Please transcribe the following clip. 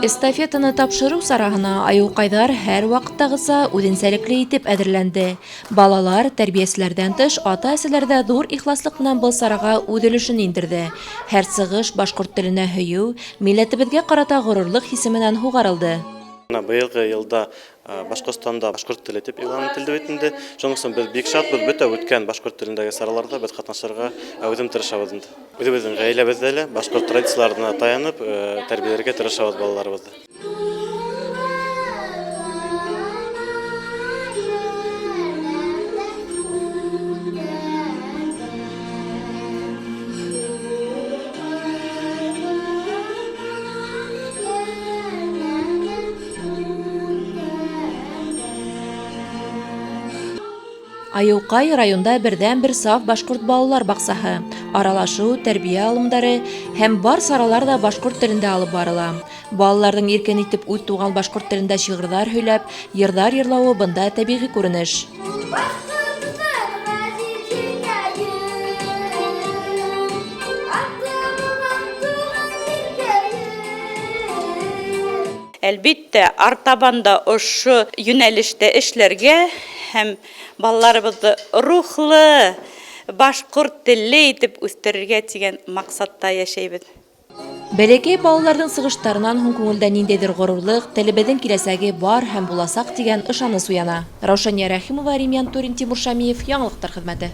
Эстафетаны тапшырыу сараһына айыуҡайҙар һәр ваҡыттағыса үҙенсәлекле итеп әҙерләнде. Балалар, тәрбиәселәрҙән тыш, ата-әсәләр ҙә ҙур ихласлыҡ менән был сараға үҙ өлөшөн индерҙе. Һәр сығыш башҡорт теленә һөйөү, милләтебеҙгә ҡарата горурлыҡ хисе менән һуғарылды. Бына быйылғы йылда Башҡортостанда башҡорт теле тип иғлан ителде бит инде. Шуның өсөн беҙ бик шатбыҙ, бөтә үткән башҡорт телендәге сараларҙа беҙ ҡатнашырға әүҙем тырышабыҙ инде. Үҙебеҙҙең ғаиләбеҙҙә лә башҡорт традицияларына таянып тәрбиәләргә тырышабыҙ балаларыбыҙҙы. Айыуҡай районда берҙән-бер саф башҡорт балалар баҡсаһы. Аралашыу, тәрбиә алымдары һәм бар саралар ҙа башҡорт телендә алып барыла. Балаларҙың иркен итеп үҙ туған башҡорт телендә шиғырҙар һөйләп, йырҙар йырлауы бында тәбиғи күренеш. Әлбиттә, артабан да ошо йүнәлештә эшләргә һәм балаларыбыҙҙы рухлы, башҡорт телле итеп үҫтерергә тигән маҡсатта йәшәйбеҙ. Бәләкәй балаларҙың сығыштарынан һуң күңелдә ниндәйҙер ғорурлыҡ, телебеҙҙең киләсәге бар һәм буласаҡ тигән ышаныс уяна. Раушания Рәхимова, Рим Янтурин, Тимур Шамиев, Яңылыҡтар хеҙмәте.